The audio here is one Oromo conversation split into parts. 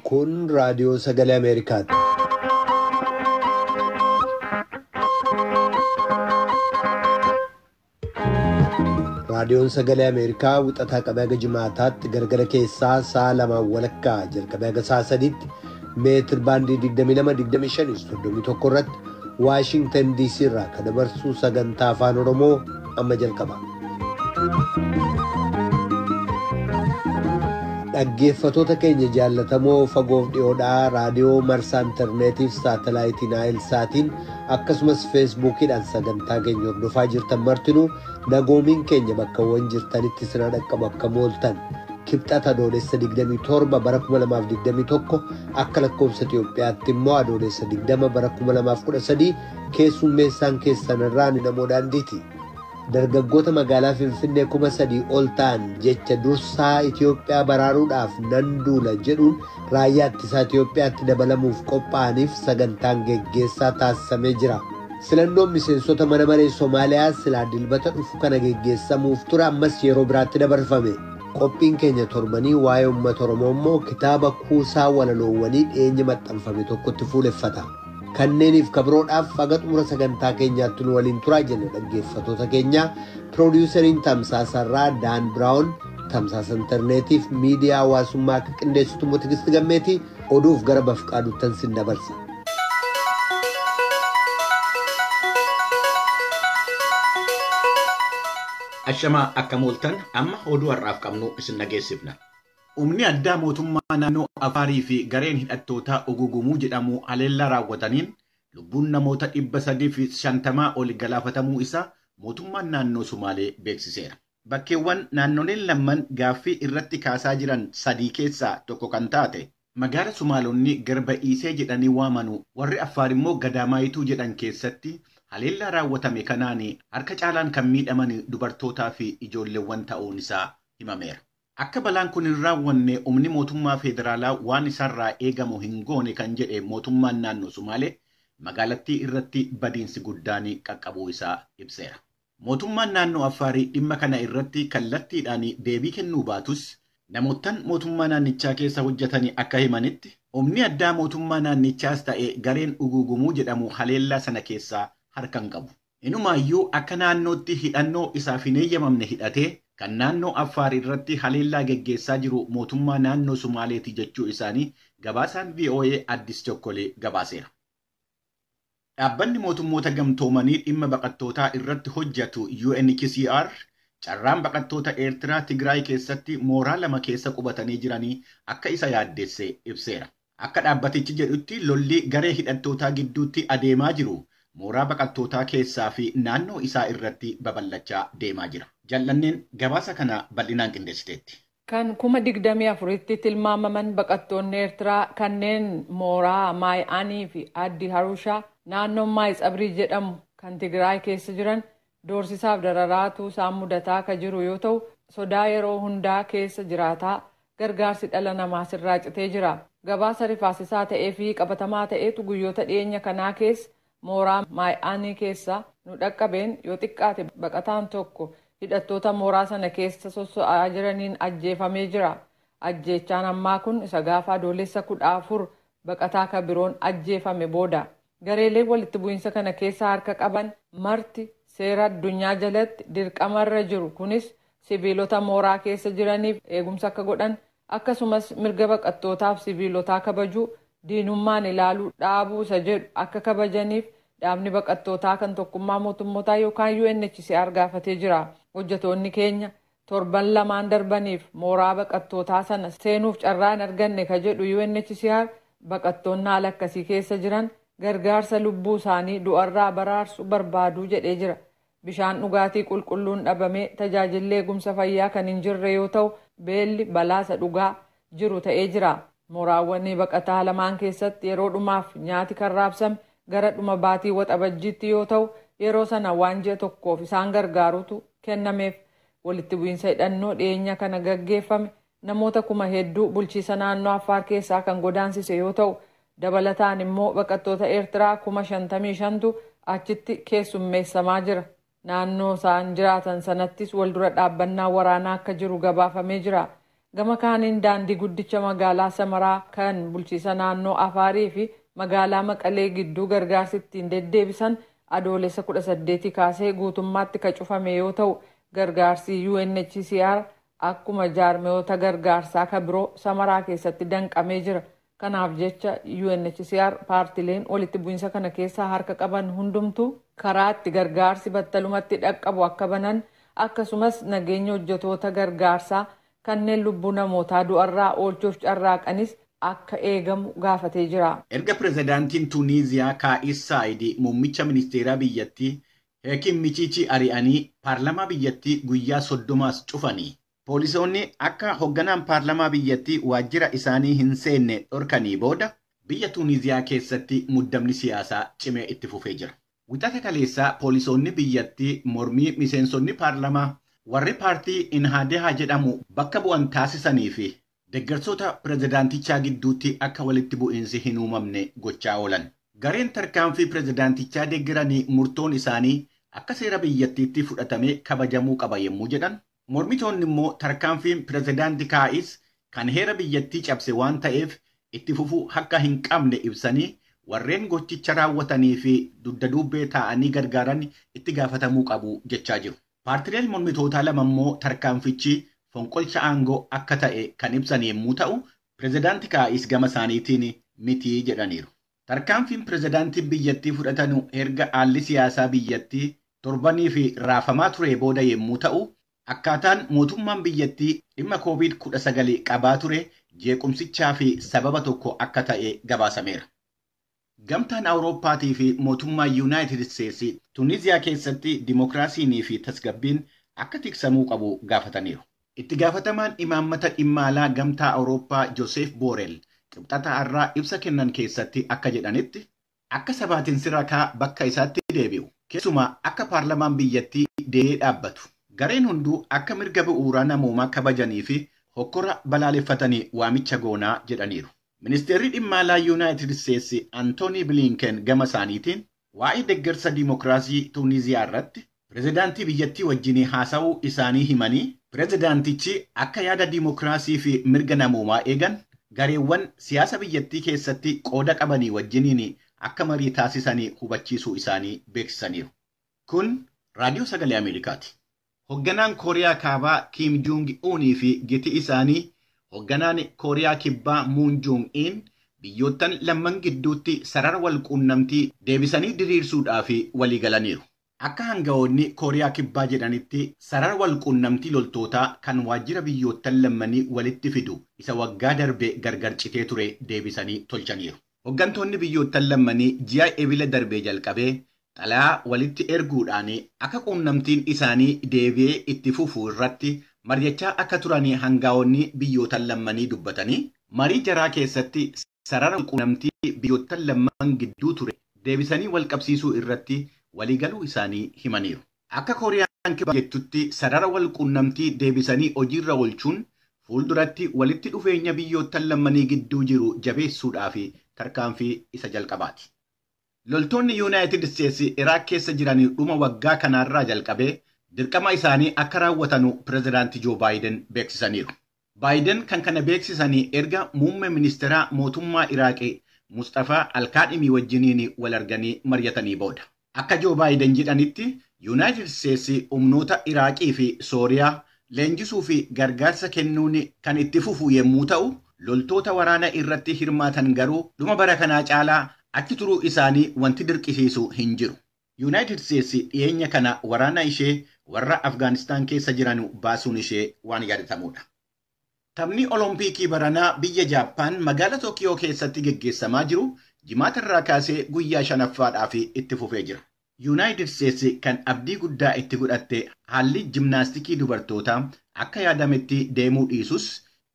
Kun raadiyoo sagalee Ameerikaati. Raadiyoon sagalee Ameerikaa wixataa qabee haga jimaataatti gargara keessaa sa'a lamaan walakkaa jalqabee haga sa'a sadiitti meetir baandii 22, 25, 31 irratti Waashintan DC irraa kan dabarsu sagantaa afaan Oromoo amma jalqaba. Dhaggeeffatoota keenya jaallatamoo fagoof dhiyoodhaa raadiyoo marsaa intarneetiif saatalaayitii Naayilsaatiin akkasumas feesbuukiidhaan sagantaa keenya hordofaa jirtan martinuu nagoomiin keenya bakkawwan jirtanitti sina dhaqqabu akka mooltan kibxata adoolessa 27 bara 2021 akka lakkoofsa Itiyoophiyaatti immoo adoolessa 20 bara 2013 keessummeessaan keessan irraa ni namoo daandiiti. Dargaggoota magaalaa Finfinnee 3,000 ol ta'an jecha dursaa Itiyoophiyaa baraaruudhaaf nan duula jedhuun raayyaa ittisaa Itiyoophiyaatti dabalamuuf qophaa'aniif sagantaan geggeessaa taasisamee jira. Filannoon miseensota mana maree Somaaliyaa silaa dilbata dhufu kana geggeessamuuf ture ammas yeroo biraatti dabarfame. Qophiin keenya torbanii waa'ee uummata Oromoo immoo kitaaba kuusaa walaloowwanii dhiyeenya maxxanfame tokkotti fuuleffata. Kanneeniif kabiroodhaaf haga xumura sagantaa keenyaatti nu waliin turaa jenna dhaggeeffatoota keenya. Piroodiyuseriin Tamsaasarraa Daan Biraawun tamsaasa intarneetiif miidiyaa hawaasummaa akka qindeessitu immoo Tigisti Gammeetii oduuf gara bafqaaduuttan sin dabarsa. Ashamaa akka mooltan amma oduu har'aaf qabnu isin dhageessifna. Humni addaa mootummaa naannoo Afaarii fi gareen hidhattootaa Ugugumuu jedhamu haleellaa raawwataniin lubbuun namoota 350 ol galaafatamuu isaa mootummaan naannoo Sumaalee beeksiseera. Bakkeewwan naannoleen lamman gaaffii irratti kaasaa jiran sadii keessaa tokko kan taate magaala Sumaalonni Garba Iisee jedhanii waamanu warri Affaar immoo Gadaamaayituu jedhan keessatti haleellaa raawwatame kanaan harka caalaan kan miidhaman dubartootaa fi ijoolleewwan ta'uun isaa himameera. Akka balaan kun hin raawwanne humni mootummaa federaalaa waan isarraa eegamu hin goone kan jedhe mootummaan naannoo Sumaalee magaalattii irratti badiinsi guddaan qaqqabuu isaa ibseera. Mootummaan naannoo Affaarii dhimma kana irratti kallattiidhaan deebii kennuu baatus namoottan mootummaa naannichaa keessa hojjetan akka himanitti humni addaa mootummaa naannichaas ta'e gareen Ugugumuu jedhamu haleellaa sana keessaa harka hin qabu. Inumaayyuu akka naannootti hidhannoo isaaf hin eeyyamamne hidhatee kan naannoo Affaar irratti haleellaa geggeessaa jiru mootummaa naannoo Sumaaleeti jechuu isaanii gabaasaan VOA Addis Chokkolee gabaaseera. Dhaabbanni mootummoota gamtoomanii dhimma baqattootaa irratti hojjetu UNHCR carraan baqattoota Eertiraa Tigraay keessatti mooraa lama keessa qubatanii jiranii akka isa yaaddesse ibseera. Akka dhaabbatichi jedhutti lolli garee hidhattootaa gidduutti adeemaa jiru mooraa baqattootaa keessaa fi naannoo isaa irratti babal'achaa deemaa jira. Jallanneen gabaasa kana bal'inaan qindeessiteetti. Kan 24,000tti tilmaamaman baqattoonni Eertiraa kanneen mooraa Maay'aanii fi Addi Harushaa naannoo Maay Tsabrii jedhamu kan Tigraay keessa jiran doorsisaaf dararaatu isaan mudataa akka jiru yoo ta'u sodaa yeroo hundaa keessa jiraataa gargaarsi dhala namaa sirraa citee jira. Gabaasa rifaasisaa ta'ee fi qabatamaa ta'etu guyyoota dhiyeenya kanaa keessa mooraa Maay'aanii keessa nu dhaqqabeen yoo xiqqaate baqataan tokko hidhattoota mooraa sana keessa sosso'aa jiraniin ajjeefamee jira. Ajjeechaan ammaa kun isa gaafa adoolessa 14 baqataa kan biroon ajjeefame booda. Gareeleen walitti bu'iinsa kana keessa harka qaban marti seera addunyaa jalatti dirqamarra jiru. Kunis sibiilota mooraa keessa jiraniif eegumsa akka godhan akkasumas mirga baqattootaaf sibiilotaa kabajuu diinummaan ilaaluu dhaabuu isa jedhu akka kabajaniif dhaabni baqattootaa kan tokkummaa mootummootaa yookaan UNHCR gaafatee jira. Hojjetoonni keenya torban lamaan darbaniif mooraa baqattootaa sana seenuuf carraa hin arganne ka jedhu UNHCR baqattoonni haala akkasii keessa jiran gargaarsa lubbuu isaanii du'arraa baraarsu barbaaduu jedhee jira. Bishaan dhugaatii qulqulluun dhabamee tajaajilli eegumsa fayyaa kan hin jirre yoo ta'u beelli balaasa dhugaa jiru ta'ee jira. Mooraawwan baqataa lamaan keessatti yeroo dhumaaf nyaati kan raabsame gara dhuma baatii waxabajjiitti yoo ta'u yeroo sana waan ji'a tokkoof isaan gargaarutu kennameef. Walitti bu'iinsa hidhannoo dhiyeenya kana gaggeeffame namoota kuma hedduu bulchiisa naannoo Affaar keessaa kan godaansise yoo ta'u dabalataan immoo baqattoota Eertiraa 55,000tu achitti keessummeessamaa jira. Naannoo isaan jiraatan sanattis wal dura dhaabbannaa waraanaa akka jiru gabaafamee jira. Gama kaaniin daandii guddicha magaalaa Samaraa kan bulchiisa naannoo Afaarii fi magaalaa Maqalee gidduu gargaarsi ittiin deddeebisan Adoolessa 18 kaasee guutummaatti ka cufame yoo ta'u, gargaarsi UNHCR akkuma jaarmiyoota gargaarsaa ka biroo Samaraa keessatti danqamee jira. Kanaaf jecha UNHCR paartileen walitti bu'iinsa kana keessaa harka qaban hundumtuu karaa itti gargaarsi battalumatti dhaqqabu akka banan, akkasumas nageenya hojjetoota gargaarsaa kanneen lubbuu namootaa du'arraa oolchuuf carraaqanis akka eegamu gaafatee jira. Erga pirezidaantiin Tuuniiziyaa Kaa'is Saayid muummicha ministeeraa biyyattii Heekim Michiichi ari'anii paarlamaa biyyattii guyyaa 30 cufanii, poolisoonni akka hoogganaan paarlamaa biyyattii waajjira isaanii hin seenne dhorkanii booda, biyya Tuuniiziyaa keessatti muddamni siyaasaa cimee itti fufee jira. Wixata kaleessaa poolisoonni biyyattii mormii miseensonni paarlamaa warri paartii Inhaadehaa jedhamu bakka bu'an taasisanii fi deeggartoota pirezidaantichaa gidduutti akka walitti bu'iinsi hin uumamne gochaa oolan. Gareen tarkaanfii pirezidaantichaa deeggaranii murtoon isaanii akka seera biyyattiitti fudhatamee kabajamuu qaba yommuu jedhan, mormitoonni immoo tarkaanfiin pirezidaanti Kaa'is kan heera biyyattii cabse waan ta'eef itti fufuu akka hin qabne ibsanii, warreen gochicha raawwatanii fi dugda duubbee taa'anii gargaaran itti gaafatamuu qabu jechaa jiru. Paartileen mormitootaa lama immoo tarkaanfichi fonqolcha aangoo akka ta'e kan ibsan yommuu ta'u, pirezidaanti Kaa'is gama isaaniitiin mitii jedhaniiru. Tarkaanfiin pirezidaantiin biyyattii fudhatanu erga haalli siyaasaa biyyattii torbanii fi raafamaa ture booda yommuu ta'u, akkaataan mootummaan biyyattii dhimma COVID-19 qabaa ture jeequmsichaa fi sababa tokko akka ta'e gabaasameera. Gamtaan Awurooppaatii fi mootummaa Yuunaayitid Isteetsi Tuuniziyaa keessatti dimookiraasiinii fi tasgabbiin akka tiksamuu qabu gaafataniiru. Itti gaafatamaan imaammata dhimma alaa Gamtaa Awurooppaa Joosef Boorel qibxata har'aa ibsa kennan keessatti akka jedhanitti, akka sabaatiin sirakaa bakka isaatti deebi'u, keessumaa akka paarlamaan biyyattii deebi'ee dhaabbatu, gareen hunduu akka mirga bu'uuraa namoomaa kabajanii fi hokkora balaaleffatanii waamicha goonaa jedhaniiru. Ministeerri dhimma alaa Yuunaayitid Isteetsi Antoonii Bilinken gama isaaniitiin waa'ee deeggarsa dimookiraasii Tuuniziyaa irratti pirezidaantii biyyattii wajjin haasa'uu isaanii himanii, pirezidaantichi akka yaada dimookiraasii fi mirga namoomaa eegan gareewwan siyaasa biyyattii keessatti qooda qabanii wajjiniin akka marii taasisanii hubachiisuu isaanii beeksisaniiru. Kun Raadiyoo Sagalee Ameerikaati. Hoogganaan Kooriyaa Kaabaa Kim Jong Unii fi giti isaanii hoogganaan Kooriyaa Kibbaa Muun Jong In biyyoottan lamman gidduutti sarara wal quunnamtii deebisanii diriirsuudhaaf walii galaniiru. Akka hangawoonni Kooriyaa Kibbaa jedhanitti, sarara wal quunnamtii loltootaa kan waajjira biyyoottan lammanii walitti fidu isa waggaa darbe gargar citee ture deebisanii tolchaniiru. Hooggantoonni biyyoottan lammanii ji'a Ebila darbee jalqabee xalayaa walitti erguudhaan akka quunnamtiin isaanii deebi'ee itti fufu irratti mari'achaa akka turanii hangawoonni biyyoottan lammanii dubbatanii, marii jaraa keessatti sarara quunnamtii biyyoottan lamman gidduu ture deebisanii wal qabsiisuu irratti waliigaluu isaanii himaniiru. Akka Kooriyaan Kibbaa jettutti, sarara wal quunnamtii deebisanii hojiirra oolchuun fuulduratti walitti dhufeenya biyyoottan lammanii gidduu jiru jabeessuudhaaf tarkaanfii isa jalqabaati. Loltoonni Yuunaayitid Isteetsi Iraaq keessa jiran dhuma waggaa kanaarraa jalqabee dirqama isaanii akka raawwatanu pirezidaantii Joo Baayiden beeksisaniiru. Baayiden kan kana beeksisanii erga muummee ministeeraa mootummaa Iraaqii Mustafaa Alkaadhimii wajjiniin wal arganii mari'atanii booda. Akka Joo Baayiden jedhanitti, Yuunaayitid Isteetsi humnoota Iraaqii fi Sooriyaa leenjisuu fi gargaarsa kennuun kan itti fufu yommuu ta'u, loltoota waraana irratti hirmaatan garuu dhuma bara kanaa caalaa achi turuu isaanii wanti dirqisiisu hin jiru. Yuunaayitid Isteetsi dhiyeenya kana waraana ishee warra Afgaanistaan keessa jiran baasuun ishee waan yaadatamudha. Taphni Oloompiikii baranaa biyya Jaappaan magaalaa Tookiyoo keessatti geggeessamaa jiru jimaata irraa kaasee guyyaa shanaffaadhaaf itti fufee jira. Yuunaayitid Isteetsi kan abdii guddaa itti godhatte haalli jimnaastikii dubartootaa akka yaadametti deemuu dhiisus,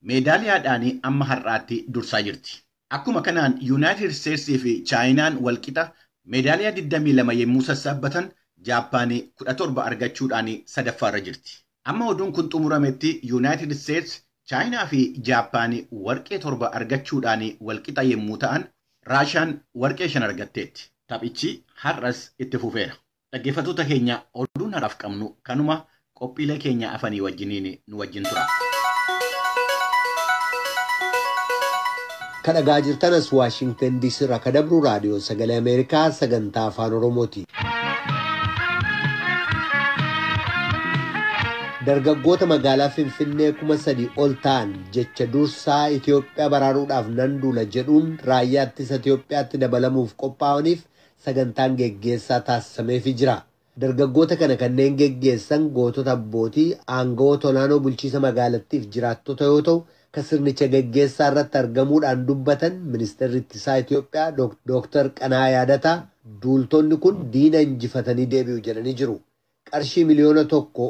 meedaaliyaadhaan amma har'aatti dursaa jirti. Akkuma kanaan Yuunaayitid Isteetsii fi Chaayinaan walqixa meedaaliyaa 22 yommuu sassaabbatan, Jaappaan 17 argachuudhaan sadaffaarra jirti. Amma oduun kun xumurametti Yuunaayitid Isteets, Chaayinaa fi Jaappaan warqee 7 argachuudhaan walqixa yommuu ta'an, Raashaan warqee 5 argatteetti. Taphichi har'as itti fufeera. Dhaggeeffattoota keenya, oduun har'aaf qabnu kanuma. Qophiilee keenya afanii wajjiniin nu wajjin tura. Kan dhagaa jirtan as Waashingtan DC irraa kan dabru raadiyoo sagalee Ameerikaa sagantaa afaan Oromooti. Dargaggoota magaalaa Finfinnee 3,000 ol ta'an jecha dursaa Itoophiyaa baraaruudhaaf nan duula jedhuun raayyaa ittisa Itoophiyaatti dabalamuuf qophaa'aniif sagantaan geggeessaa taasisameefii jira. Dargaggoota kana kanneen geggeessan gootota abbootii aangawoota olaanoo bulchiisa magaalattiif jiraattota yoo ta'u, kan sirnicha geggeessaa irratti argamuudhaan dubbatan ministeerri ittisaa Itoophiyaa Dooktar Qana'aa Yaadataa duultonni kun diina injifatanii deebi'u jedhanii jiru. Qarshii 1 miliyoona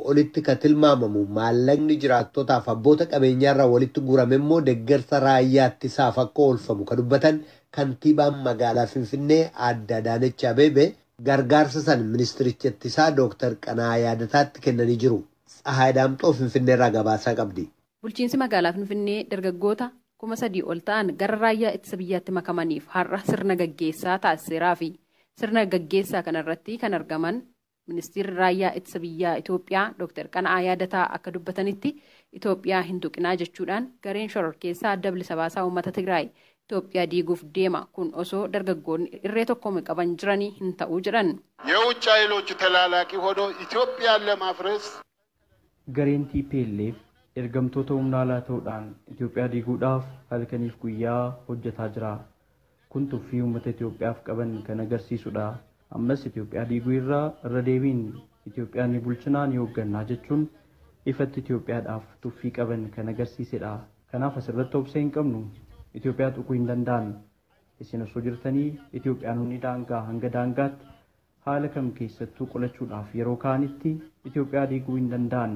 olitti kan tilmaamamu maallaqni jiraattotaaf abboota qabeenyaarraa walitti guurame immoo deeggarsa raayyaa ittisaaf akka oolfamu kan dubbatan kantiibaan magaalaa Finfinnee Aadde Adaanech Abeebee gargaarsa san ministiricha ittisaa Dooktar Qana'aa Yaadataatti kennanii jiru. Tsahaay Daamxoo Finfinneerraa gabaasaa qabdi. Bulchiinsi magaalaa Finfinnee dargaggoota 3,000 ol ta'an gara raayyaa ittisa biyyaatti makamaniif har'a sirna gaggeessaa taasiseeraa fi sirna gaggeessaa kanarratti kan argaman ministeerri raayyaa ittisa biyyaa Itoophiyaa Dr. Qana'aa Yaadataa akka dubbatanitti, Itoophiyaa hin tuqinaa jechuudhaan gareen shororkeessaa adda bilisa baasaa uummata Tigraay Itoophiyaa diiguuf deema. Kun osoo dargaggoonni irree tokkoome qaban jiranii hin ta'uu jedhan. የውጭ ኃይሎች ተላላኪ ሆኖ ኢትዮጵያን ለማፍረስ Gareen TPLF ergamtoota humna alaa ta'uudhaan Itoophiyaa diiguudhaaf halkaniif guyyaa hojjetaa jira. Kun tuffii uummata Itoophiyaaf qaban kan agarsiisudha. Ammas Itoophiyaa diiguu irraa irra deebiin Itoophiyaa ni bulchinaa, ni hooggannaa jechuun ifatti Itoophiyaadhaaf tuffii qaban kan agarsiisedha. Kanaaf asirratti obsa hin qabnu. Itoophiyaa tuquu hin danda'an. Isin osoo jirtanii Itoophiyaanonni daangaa hanga daangaatti haala kam keessattuu qolachuudhaaf yeroo ka'anitti Itoophiyaa diiguu hin danda'an,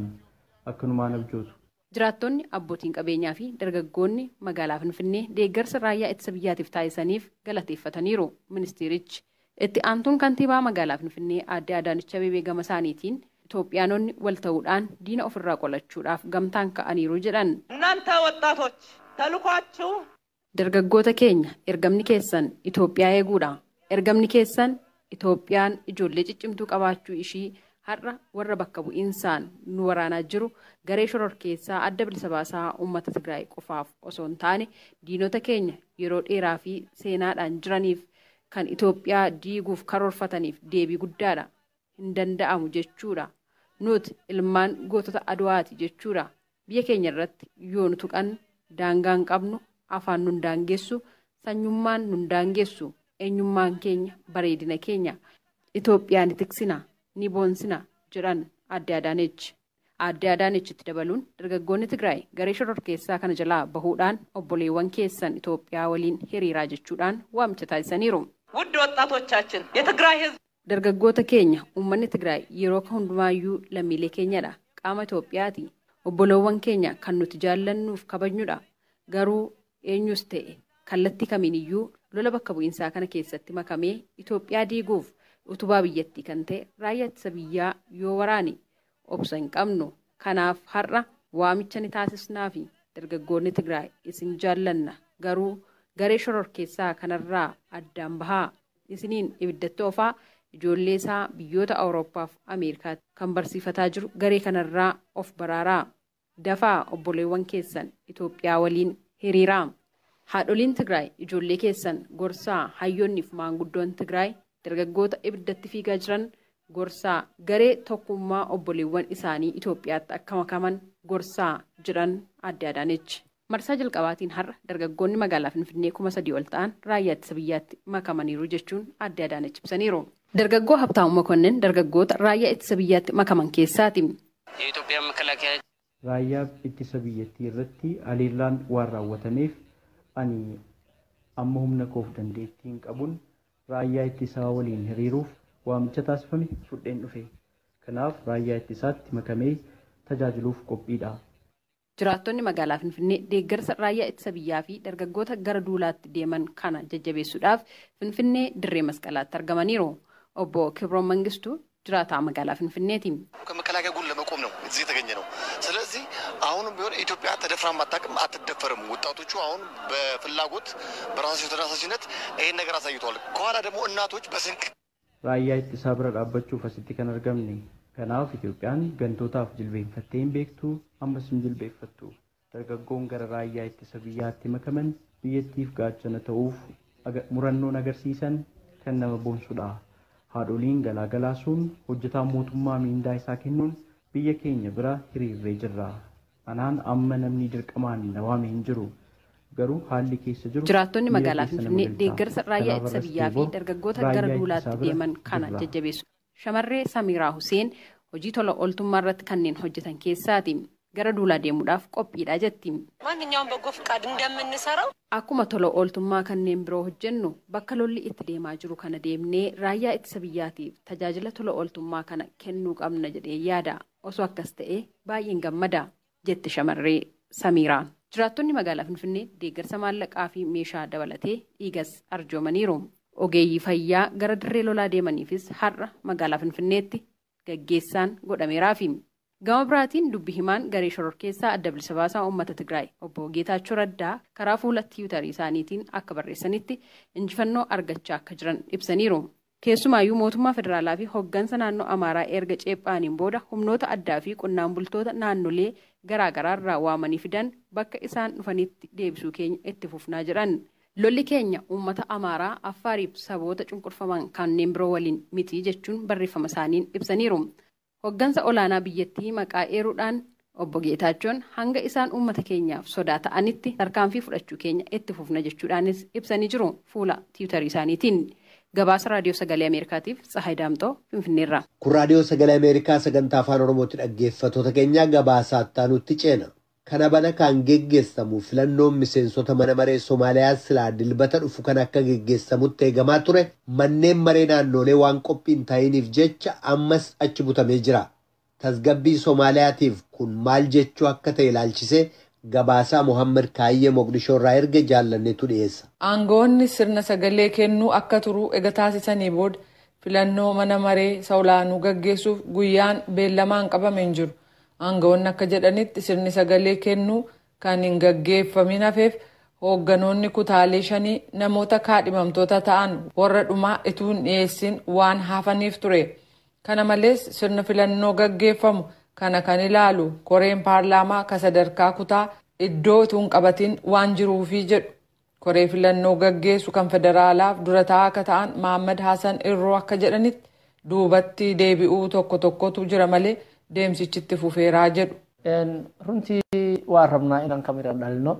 akkanumaan abjootu. Jiraattonni, abbootiin qabeenyaa fi dargaggoonni magaalaa Finfinnee deeggarsa raayyaa ittisa biyyaatiif taasisaniif galateeffataniiru ministeerichi. Itti aantuun kantiibaa magaalaa Finfinnee Aadde Adaanech Abeebee gama isaaniitiin Itoophiyaanonni wal ta'uudhaan diina ofirraa qolachuudhaaf gamtaan ka'aniiru jedhan. እናንተ ወጣቶች ተልኳችሁ Dargaggoota keenya, ergamni keessan Itoophiyaa eeguudha. Ergamni keessan Itoophiyaan ijoollee ciccimtuu qabaachuu ishii har'a warra bakka bu'iinsaan nu waraanaa jiru garee shororkeessaa adda bilisa baasaa uummata Tigraay qofaaf osoo hin taane diinota keenya yeroo dheeraa fi seenaadhaan jiraniif kan Itoophiyaa diiguuf karoorfataniif deebii guddaadha. Hin danda'amu jechuudha. Nuti ilmaan gootota Adwaati jechuudha. Biyya keenya irratti yoo nu tuqan daangaan qabnu, afaan nun daangessu, sanyummaan nun daangessu, eenyummaan keenya bareedina keenya. Itoophiyaa ni tiksina, ni boonsina jedhan Aadde Adaanech. Aadde Adaanechitti dabaluun dargaggoonni Tigraay garee shororkeessaa kana jalaa bahuudhaan obboleewwan keessan Itoophiyaa waliin hiriiraa jechuudhaan waamicha taasisaniiru. ውድ ወጣቶቻችን የትግራይ ሕዝብ Dargaggoota keenya, uummanni Tigraay yeroo hundumaayyuu lammiilee keenyadha. Qaama Itoophiyaati. Obboloowwan keenya kan nuti jaallannuuf kabajnudha. Garuu eenyus ta'e kallattii kamiiniyyuu lola bakka bu'iinsaa kana keessatti makamee Itoophiyaa diiguuf utubaa biyyattii kan ta'e raayyaa ittisa biyyaa yoo waraane obsa hin qabnu. Kanaaf har'a waamicha ni taasisnaa fi dargaggoonni Tigraay, isin jaallanna, garuu garee shororkeessaa kanarraa addaan bahaa. Isiniin ibiddatti oofaa ijoollee isaa biyyoota Awurooppaaf Ameerikaatti kan barsiifataa jiru garee kanarraa of baraaraa. Dafaa obboleewwan keessan Itoophiyaa waliin hiriiraa. Haadholiin Tigraay, ijoollee keessan gorsaa. Hayyoonniif maanguddoon Tigraay, dargaggoota ibiddatti fiigaa jiran gorsaa. Garee tokkummaa obboleewwan isaanii Itoophiyaatti akka makaman gorsaa jedhan Aadde Adaanech. Marsaa jalqabaatiin har'a dargaggoonni magaalaa Finfinnee 3,000 ol ta'an raayyaa ittisa biyyaatti makamaniiru jechuun Aadde Adaanech ibsaniiru. Dargaggoo Habtaamu Mokonnin dargaggoota raayyaa ittisa biyyaatti makaman keessaati. የኢትዮጵያ መከላከያ Raayyaa ittisa biyyattii irratti haleellaan waan raawwatameef ani amma humna koof dandeettiin qabuun raayyaa ittisaa waliin hiriiruuf waamicha taasifame fudheen dhufe. Kanaaf raayyaa ittisaatti makamee tajaajiluuf qophiidha. Jiraattonni magaalaa Finfinnee deeggarsa raayyaa ittisa biyyaa fi dargaggoota gara duulaatti deeman kana jajjabeessuudhaaf Finfinnee dirree masqalaatti argamaniiru. Obbo Kibroon Mangistuu jiraataa magaalaa Finfinneeti. ከመከላከያ ጎን ለመቆም ነው እዚህ የተገኘ ነው። ስለዚህ አሁንም ቢሆን ኢትዮጵያ ተደፍራም አታውቅም፣ አትደፈርም። ወጣቶቹ አሁን በፍላጎት በራሳቸው ተነሳሽነት ይሄን ነገር አሳይተዋል። ከኋላ ደግሞ እናቶች በስንቅ Raayyaa ittisaa bira dhaabbachuuf asitti kan argamne. Kanaaf Itoophiyaan gantootaaf jilbeenfattee hin beektu, ammas hin jilbeenfattu. Dargaggoon gara raayyaa ittisa biyyaatti makaman Biyyattiif gaachana ta'uuf murannoon agarsiisan kan nama boonsudha. Haadholiin galaagalaasuun hojjetaan mootummaa miindaa isaa kennuun biyya keenya bira hiriirree jirra. Anaan amma namni dirqamaan na waame hin jiru. Garuu haalli keessa jiru. Jiraattonni magaalaa Finfinnee deeggarsa raayyaa ittisa biyyaa fi dargaggoota gara duulaatti deeman kana jajjabeessu. Shamarree Samiraa Huseen hojii tola ooltummaa irratti kanneen hojjetan keessaati. Gara duulaa deemuudhaaf qophiidha jetti. ማንኛውም በጎ ፍቃድ እንደምንሰራው Akkuma tola ooltummaa kanneen biroo hojjennu bakka lolli itti deemaa jiru kana deemnee raayyaa ittisa biyyaatiif tajaajila tola ooltummaa kana kennuu qabna jedhee yaada. Osoo akkas ta'ee baay'een gammada jette shamarree Samiiraan. Jiraattonni magaalaa Finfinnee deeggarsa maallaqaa fi meeshaa dabalatee dhiigas arjoomaniiru. Ogeeyyii fayyaa gara dirree lolaa deemaniifis har'a magaalaa Finfinneetti gaggeessaan godhameeraafi. Gama biraatiin dubbi himaan garee shororkeessaa adda bilisa baasaa uummata Tigraay obbo Geetaachoo Raddaa karaa fuula tiwutarii isaaniitiin akka barreessanitti injifannoo argachaa akka jiran ibsaniiru. Keessumaayyuu mootummaa federaalaa fi hoggansa naannoo Amaaraa erga ceephaaniin booda humnoota addaa fi qonnaan bultoota naannolee garaagaraarraa waamanii fidan bakka isaan dhufanitti deebisuu keenya itti fufnaa jedhan. Lolli keenya uummata Amaaraa, Affaariif saboota cunqurfaman kanneen biroo waliin miti jechuun barreeffama isaaniin ibsaniiru. Hoggansa olaanaa biyyattii maqaa eeruudhaan obbo Geetaachoon hanga isaan uummata keenyaaf sodaa ta'anitti tarkaanfii fudhachuu keenya itti fufna jechuudhaanis ibsanii jiru fuula tiwutarii isaaniitiin. Gabaasa Raadiyoo Sagalee Ameerikaatiif Tsahaay Daamxoo Finfinneerraa. Kun Raadiyoo Sagalee Ameerikaa sagantaa Afaan Oromootti dhaggeeffattoota keenya gabaasaa itti ceena. Kana bana kan geggeessamu filannoon miseensota mana maree Somaaliyaa silaa dilbata dhufu kan akka geggeessamutti eegamaa ture manneen maree naannolee waan qophii hin ta'iniif jecha ammas achi butamee jira. Tasgabbii Somaaliyaatiif kun maal jechuu akka ta'e ilaalchisee gabaasaa Mohaammed Kaayyee Moqdishoo irraa erga jaallanneetu dhiyeessa. Aangoonni sirna sagalee kennuu akka turuu ega taasisanii booda filannoo mana maree saulaanuu gaggeessuuf guyyaan beellamaan qabame hin jiru. Aangawoonni akka jedhanitti sirni sagalee kennuu kan hin gaggeeffamin hafeef hoogganoonni kutaalee shanii namoota kaadhimamtoota ta'an warra dhumaa utuu hin dhiyeessin waan hafaniif ture. Kana malees sirna filannoo gaggeeffamu kana kan ilaalu koreen paarlaamaa ka sadarkaa kutaa iddoo utuu hin qabatin waan jiruufi jedhu. Koree filannoo gaggeessu kan federaalaaf dura taa'aa akka ta'an Mohaammed Hassan Irroo akka jedhanitti duubatti deebi'uu tokko tokkotu jira malee deemsichitti fufeeraa jedhu. Runtii waan rabnaa inaan kamira dhalno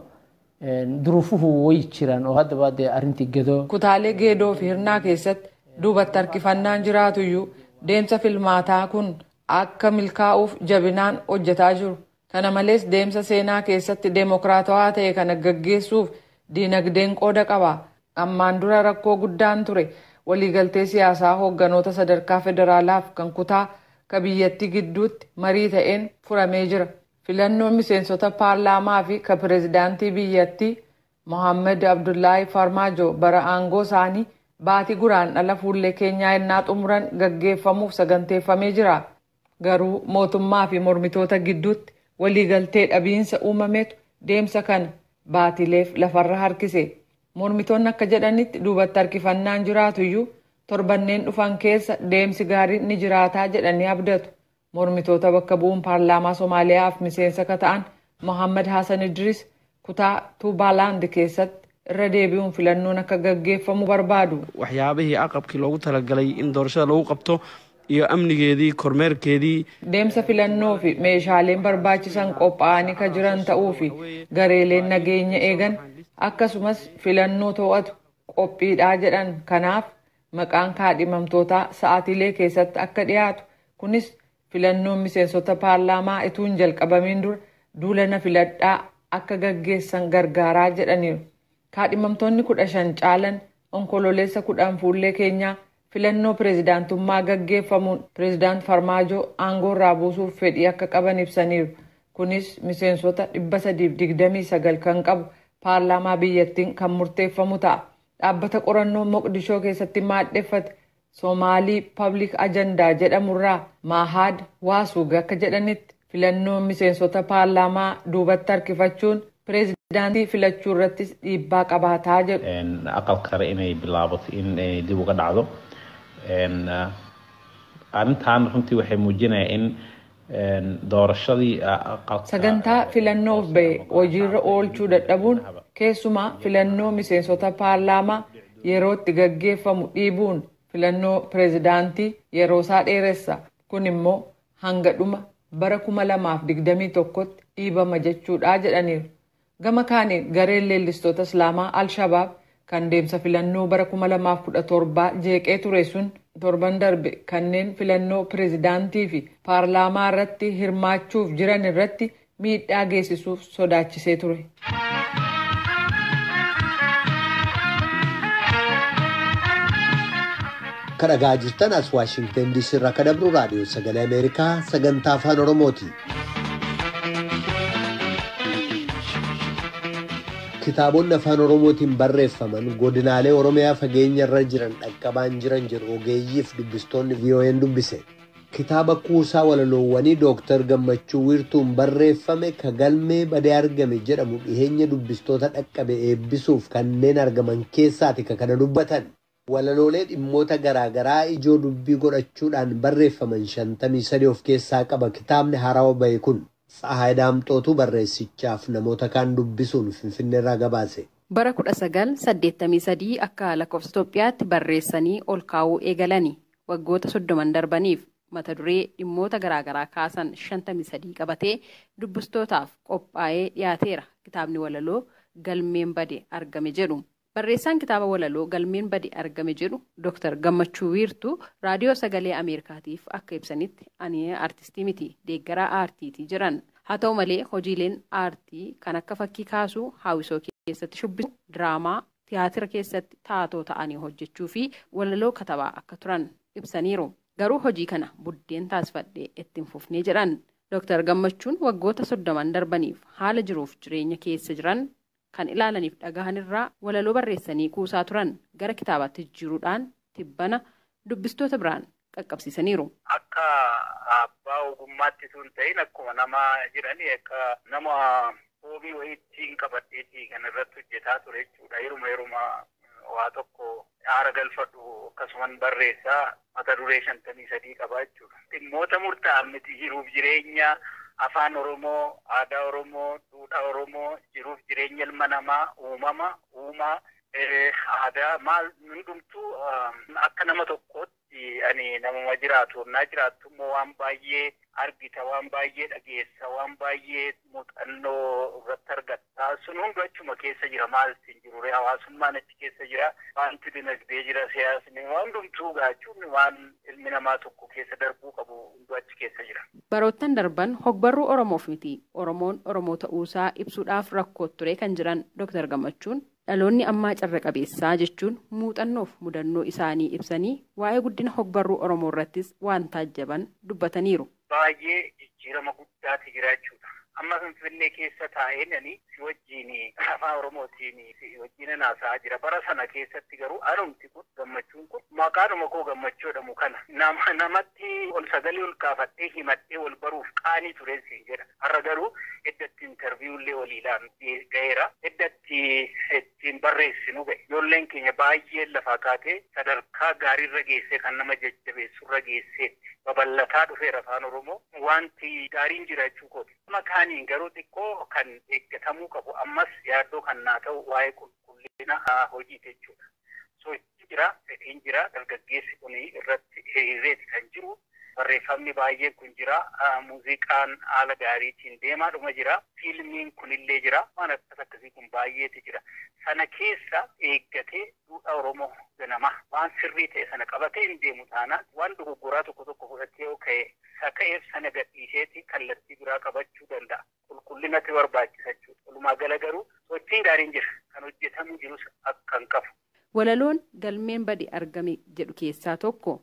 duruufuhu way jiraan oo haddaba dee arrintii gedoo. Kutaalee geedoo fi hirnaa keessatti duubatti harkifannaan jiraatuyyuu deemsa filmaataa kun akka milkaa'uuf jabinaan hojjetaa jiru. Kana malees deemsa seenaa keessatti deemokiraatawaa ta'e kana gaggeessuuf diinagdeen qooda qaba. Ammaan dura rakkoo guddaan ture waliigaltee siyaasaa hoogganoota sadarkaa federaalaaf kan kutaa ka biyyattii gidduutti marii ta'een furamee jira. Filannoon miseensota paarlaamaa fi ka pireezidaantii biyyattii Mohaammed Abdullaahi Farmaajo bara aangoo isaanii baatii guraandhala fuullee keenyaa ennaa xumuran gaggeeffamuuf saganteeffamee jira. Garuu mootummaa fi mormitoota gidduutti waliigaltee dhabiinsa uumametu deemsa kana baatileef lafarra harkise. Mormitoonni akka jedhanitti duubatti harkifannaan jiraatuyyuu torbanneen dhufan keessa deemsi gaariin ni jiraataa jedhanii abdatu. Mormitoota bakka bu'uun paarlaamaa Somaaliyaaf miseensa akka ta'an Mohaammed Hassan Idris kutaa Tuubaalaand keessatti irra deebi'uun filannoon akka gaggeeffamu barbaadu. Waxyaabihii aqabkii loogu talagalay in doorashada lagu qabto iyo amnigeedii kormeerkeedii. Deemsa filannoo fi meeshaaleen barbaachisan qophaa'anii kan jiran ta'uu fi gareeleen nageenya eegan akkasumas filannoo to'atu qophiidhaa jedhan. Kanaaf maqaan kaadhimamtootaa sa'aatiilee keessatti akka dhiyaatu kunis filannoon miseensota paarlaamaa utuu hin jalqabamiin dura duula na filadhaa akka gaggeessan gargaaraa jedhaniiru. Kaadhimamtoonni 15 caalan onkololeessa 10 fuullee keenyaa filannoo pireezidaantummaa gaggeeffamuun pireezidaant Farmaajoo aangoo irraa buusuuf fedhii akka qaban ibsaniiru. Kunis miseensota 329 kan qabu paarlaamaa biyyattiin kan murteeffamu ta'a. Dhaabbata qorannoo Moqdishoo keessatti maadheffate Somaalii Public Agenda jedhamurraa Mahad Waasuug akka jedhanitti filannoon miseensota paarlaamaa duubatti harkifachuun pireezidaantii filachuu irrattis dhiibbaa qabaataa jedhu. Aqalka sare inay bilaabato in dib uga dhacdo. Arrintan runtii waxay muujinayaan in doorashadii sagantaa filannoof ba'e hojiirra oolchuu dadhabuun Keessumaa filannoo miseensota paarlaamaa yeroo itti gaggeeffamu dhiibuun filannoo pireezidaantii yeroo isaa dheeressa. Kun immoo hanga dhuma bara 2021tti dhiibama jechuudha jedhaniiru. Gama kaaniin gareen leellistoota Islaamaa Al-Shabaab kan deemsa filannoo bara 2017 jeeqee ture sun torban darbe kanneen filannoo pireezidaantii fi paarlaamaa irratti hirmaachuuf jiran irratti miidhaa geessisuuf sodaachisee ture. Kan dhagaa jirtan as Waashingtan DC irraa kan dabru raadiyoo sagalee Ameerikaa sagantaa afaan Oromooti. Kitaabonni afaan Oromootiin barreeffaman godinaalee Oromiyaa fageenya irra jiran dhaqqabaan jiran jedhu ogeeyyiif dubbistoonni VOA'n dubbise. Kitaaba kuusaa walaloowwanii Dooktar Gammachuu Wiirtuun barreeffame ka galmee badee argame jedhamu dhiheenya dubbistoota dhaqqabe eebbisuuf kanneen argaman keessaati ka kana dubbatan. Walaloolee dhimmoota garaagaraa ijoo dubbii godhachuudhaan barreeffaman 53 of keessaa qaba kitaabni haarawaa bahe kun. Tsahaay Daamxootu barreessichaaf namoota kaan dubbisuun Finfinneerraa gabaase. Bara 1983 akka lakkoofsa Itoophiyaatti barreessanii ol kaa'uu eegalani. Waggoota 30 darbaniif mata duree dhimmoota garaagaraa kaasan 53 qabatee dubbistootaaf qophaa'ee dhiyaateera. Kitaabni walaloo galmeen bade argame jedhu. Barreessaan kitaaba walaloo galmeen bade argame jedhu Dr. Gammachuu Wiirtuu raadiyoo sagalee Ameerikaatiif akka ibsanitti ani aartistii miti deeggaraa aartiiti jiran. Haa ta'u malee hojiileen aartii kan akka fakkii kaasuu, hawwisoo keessatti shubbisu, diraamaa, tiyaatira keessatti taatoo ta'anii hojjechuu fi walaloo katabaa akka turan ibsaniiru. Garuu hojii kana buddeen taasifadhee ittiin fufnee jedhan. Dr. Gammachuun waggoota 30 darbaniif haala jiruuf jireenya keessa jiran kan ilaalaniif dhagahan irraa walaloo barreessanii kuusaa turan gara kitaabaatti jijjiiruudhaan tibbana dubbistoota biraan qaqqabsiisaniiru. Akka abbaa ogummaatti sun ta'in akkuma nama jedhani akka nama hoobii wayiitti qabadheeti kan irratti hojjetaa ture jechuudha. Yeruma waa tokko haara galfadhu akkasuman barreessaa mata duree 53 qaba jechuudha. Dhimmoota murtaa'an miti jiruuf jireenya afaan Oromoo, aadaa Oromoo, duudhaa Oromoo, jiruuf jireenya ilma namaa, uumama, uumaa, aadaa maal hundumtuu akka nama tokkootti ani namuma jiraatu, naa jiraattu immoo waan baay'ee argita, waan baay'ee dhageessa, waan baay'ee muuxannoo irratti argatta. Sun hundi achuma keessa jira, maalti hin jiru, hawaasummaan achi keessa jira, wanti dinagdee jira, siyaasni waan hundumtuu gaachuun waan ilmi namaa tokko keessa darbuu qabu hundu achi keessa jira. Baroottan darban hogbarruu Oromoof miti. Oromoon Oromoo ta'uusaa ibsuudhaaf rakkoo ture kan jiran Dr. Gammachuun dhaloonni ammaa carra qabeessaa jechuun muuxannoof mudannoo isaanii ibsanii waa'ee guddina hogbarruu Oromoo irrattis waan taajjaban dubbataniiru. Baay'ee jijjiirama guddaatu jira jechuudha. Amma Finfinnee keessa taa'een ani si wajjin afaan Oromootiin si wajjin haasa'aa jira. Bara sana keessatti garuu anumti kun Gammachuun kun maqaanuma koo Gammachuu jedhamu kana namatti ol sagalee ol kaafadhee himadhee wal baruuf qaanii tureen siin jedha. Har'a garuu iddatti intarviiyuullee waliilaan ga'eera. Iddatti ittiin barreessinu ga'e. Ijoolleen keenya baay'ee lafaa kaatee sadarkaa gaariirra geessee kan nama jajjabeessurra geessee babal'ataa dhufeera afaan Oromoo. Wanti gaariin jira jechuu kooti. Makaaniin garuu xiqqoo kan eeggatamuu qabu ammas yaaddoo kan naa ta'u waa'ee qulqullina hojii jechuudha. Sochii jira, fedhiin jira, dargaggeessi kun irratti hiriireeti kan jiru. Barreeffamni baay'een kun jira, muuziqaan haala gaariitiin deemaa dhuma jira, fiilmiin kunillee jira, waan akkas akkasii kun baay'eeti jira. Sana keessa eeggatee duudhaa Oromoo ganamaa waan sirrii ta'e sana qabatee hin deemu taanaan waan dogoggoraa tokko tokko fudhatee yoo ka'e saka'eef sana gadhiiseeti kallattii biraa qabachuu danda'a. Qulqullinatti barbaachisa jechuudha. Walumaa gala garuu sochiin gaariin jira. Kan hojjetamuu jirus akka hin qabu. Walaloon galmeen bade argame jedhu keessaa tokko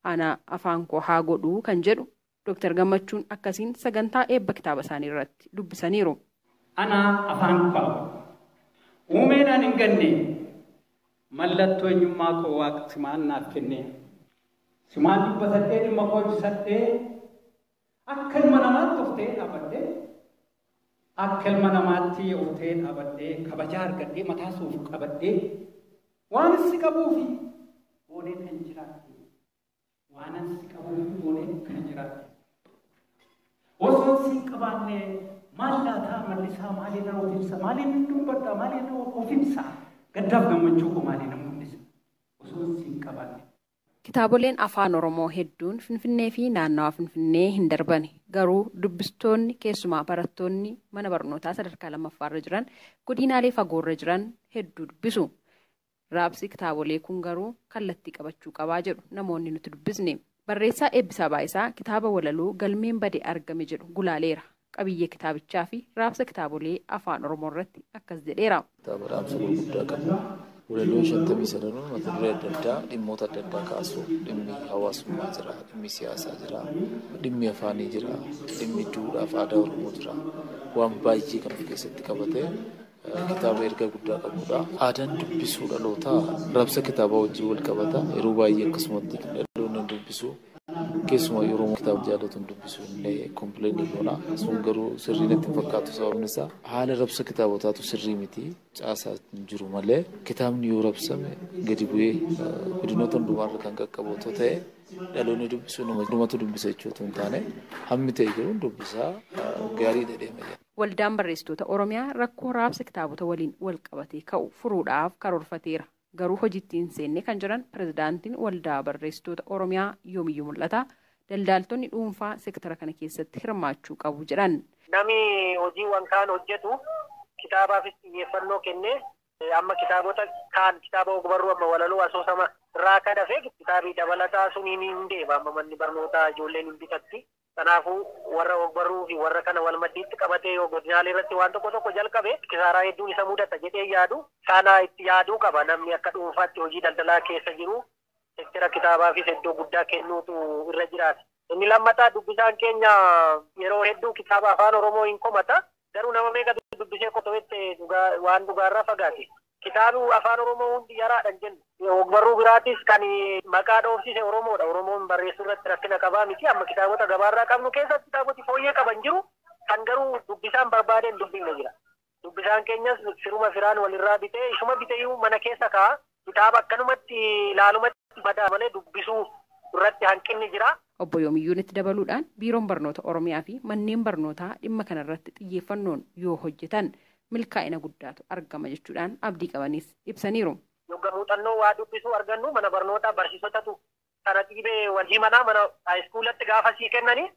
ana afaan koo haa godhuu kan jedhu Dr. Gammachuun akkasiin sagantaa eebba kitaaba isaanii irratti dubbisaniiru. Ana afaan koo haa godhu. Uumeen ani hin ganne mallattoo eenyummaa koo waaqa simaan naaf kenne. Simaan dubbatadhee dhimma koo ibsadhee akka ilma namaatti of ta'ee dhaabadhee akka ilma namaatti of ta'ee dhaabadhee kabajaa argadhee mataa suuf qabadhee waan si qabuufi boonee kan jiraattu. Waan si qabuufi boonee kan jiraattu. Osoo si qabaanne Maal laataa mallisaa maaliin of ibsa? Maaliin dubbadha? Maaliin of ibsa? Gaddaaf gammachuu koo maaliin mul'isa? Osoo siin qabaanne. Kitaaboleen afaan Oromoo hedduun Finfinnee fi naannawa Finfinnee hin darbani. Garuu dubbistoonni keessumaa barattoonni mana barnootaa sadarkaa lammaffaarra jiran godinaalee fagoorra jiran hedduu dubbisu. Raabsi kitaabolee kun garuu kallattii qabachuu qabaa jedhu namoonni nuti dubbisne. Barreessaa Eebbisaa Baayisaa kitaaba walaloo galmeen bade argame jedhu gulaaleera. Qabiyyee kitaabichaa fi raabsa kitaabolee afaan Oromoo irratti akkas jedheera. Kitaaba raabsa gurguddaa qabu. Walaloon 53 mata duree adda addaa dhimmoota adda addaa kaasu dhimmi hawaasummaa jira, dhimmi siyaasaa jira, dhimmi afaanii jira, dhimmi duudhaa fi aadaa Oromoo jira. Waan baay'ee kan of keessatti qabate kitaaba erga guddaa qabudha. Aadaan dubbisuu dhalootaa raabsa kitaabaa wajjin wal qabata. Yeroo baay'ee akkasumatti dhaloonni dubbisu keessumaa yeroo kitaaba jaallatu dubbisu illee kompileen goona. Sun garuu sirrii natti hin fakkaatu sababni isaa haala raabsa kitaabotaatu sirrii miti caasaa hin jiru malee kitaabni yoo raabsame gadi bu'ee godinoota hundumaarra kan qaqqabu otoo ta'e dhaloonni dubbisu namatu dubbisa jechuutu hin taane hammi ta'e garuu dubbisaa gaarii deema. Waldaan barreessitoota Oromiyaa rakkoo raabsa kitaabota waliin wal qabatee ka'u furuudhaaf karoorfateera. Garuu hojiitti hin seenne kan jiran pirezidaantiin waldaa barreessitoota Oromiyaa yoomiyyuu mul'ata. Daldaaltonni dhuunfaa seektara kana keessatti hirmaachuu qabu jedhan. Namni hojiiwwan kaan hojjetu kitaabaafis xiyyeeffannoo kennee amma kitaabota kaan kitaaba ogbarruu amma walaloo asoosama irraa kan hafe kitaabii dabalataa suniin hin deema amma manni barnootaa ijoolleen hin bitatti. Kanaafuu warra ogbarruu fi warra kana wal maddiitti qabatee yoo godinaalee irratti waan tokko tokko jalqabe kisaaraa hedduun isa mudata jedhee yaadu sana itti yaaduu qaba namni akka dhuunfaatti hojii daldalaa keessa jiru seektara kitaabaafis iddoo guddaa kennuutu irra jiraata. Inni lammataa dubbisaan keenya yeroo hedduu kitaaba afaan Oromoo hin komata garuu nama meeqatu dubbisee qoto'etti waan dhugaarraa fagaate. Kitaabni afaan Oromoo hundi yaraadha jennu. Ogbarruu biraatis kan maqaa dhoofsise Oromoodha. Oromoon barreessuu irratti rakkina qabaa miti. Amma kitaabota gabaarraa qabnu keessatti kitaaboti fooyyee qaban jiru. Kan garuu dubbisaan barbaadeen dubbifne jira. Dubbisaan keenyas firuma firaan walirraa bitee isuma biteeyyuu mana keessa kaa'a. Kitaaba akkanumatti ilaalumatti badaa malee dubbisuu irratti hanqinni jira. Obbo Yoomiyyuun itti dabaluudhaan biiroon barnoota Oromiyaa fi manneen barnootaa dhimma kanarratti xiyyeeffannoon yoo hojjetan milkaa'ina guddaatu argama jechuudhaan abdii qabanis ibsaniiru. Yogga muuxannoo waa dubbisuu argannu mana barnootaa barsiisotatu kana dhiibee wal himanaa mana haayiskuulatti gaafa sii kennanii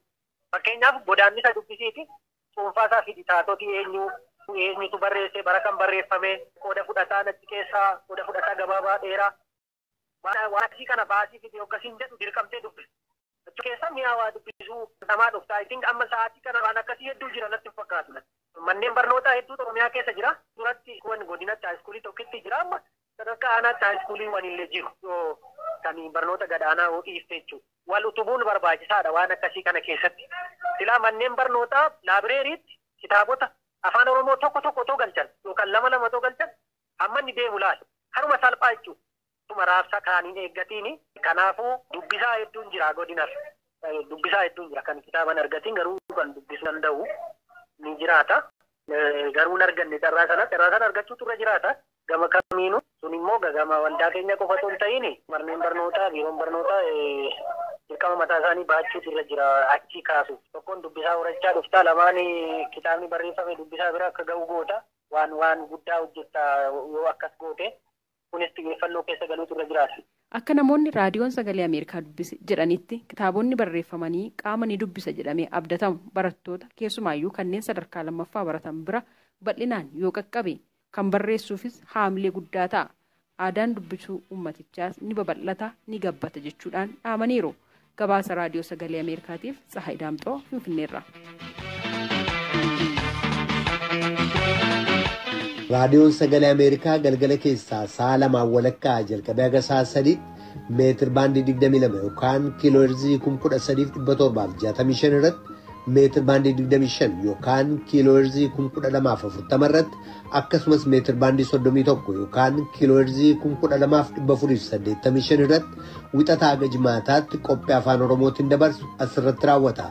fakkeenyaaf godaannisa dubbisiiti cuunfaasaa fi taatoti eenyutu barreesse bara kan barreeffame qooda fudhataa achi keessaa qooda fudhataa gabaabaa dheeraa waan akkasii kana baasii fi yoggasiin jedhu dirqamtee dubbisu. Achi keessa mi'a waa dubbisuu namaa dhufta. I think amma sa'aatii kana waan akkasii hedduu jira natti hin fakkaatu. Manneen barnootaa hedduutu Oromiyaa keessa jira. Duratti kun godinatti haayiskuulii tokkotti jira amma sadarkaa aanaatti haayiskuuliiwwan illee jiru. Kan barnoota gadaanaa yoo dhiifte jechuudha. Wal utubuun barbaachisaadha waan akkasii kana keessatti. Silaa manneen barnootaa laabireeriitti kitaabota afaan Oromoo tokko tokko otoo galchan yookaan lama lama otoo galchan hamma inni deemu laala. Haruma salphaa jechuudha. Raabsa kaaniin eeggatiin kanaafuu dubbisaa hedduun jira godinas. Dubbisaa hedduun jira kan kitaaban argatiin garuu kan dubbisuu danda'u ni jiraata. Garuu hin arganne carraa sana argachuutu irra jiraata. Gama kamiinuu sun immoo gama waldaa keenya qofa osoo hin ta'in manneen barnootaa biiroon barnootaa dirqama mataa isaanii baachuutu irra jira achi kaasu. Tokkoon dubbisaa horachaa dhuftaa lamaan kitaabni barreeffame dubbisaa bira akka ga'u goota waan guddaa hojjetta yoo akkas goote kunis xiyyeeffannoo keessa galuutu irra jiraata. Akka namoonni raadiyoon sagalee Ameerikaa dubbise jedhanitti kitaabonni barreeffamanii qaama ni dubbisa jedhamee abdatamu barattoota keessumaayyuu kanneen sadarkaa lammaffaa baratan bira bal'inaan yoo qaqqabe kan barreessuufis haamilee guddaa ta'a. Aadaan dubbisuu ummatichaas ni babal'ata ni gabbata jechuudhaan dhaamaniiru. Gabaasa raadiyoo sagalee Ameerikaatiif Tsahaay Daamxoo Finfinneerra. Raadiyoon sagalee Ameerikaa galgala keessaa sa'a 2:30 jalqabee haga sa'a 3 meetir baandii 22 yookaan kiiloo heerzii 13,765 irratti meetir baandii 25 yookaan kiiloo heerzii 12,040 irratti akkasumas meetir baandii 31 yookaan kiiloo heerzii 12,485 irratti wixataa haga jimaataatti qophii afaan Oromootiin dabarsu asirratti raawwata.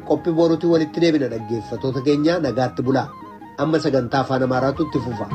Qophii boruutiin walitti deebina dhaggeeffattoota keenya nagaatti bulaa. Amma sagantaa afaan Amaaraatu itti fufa.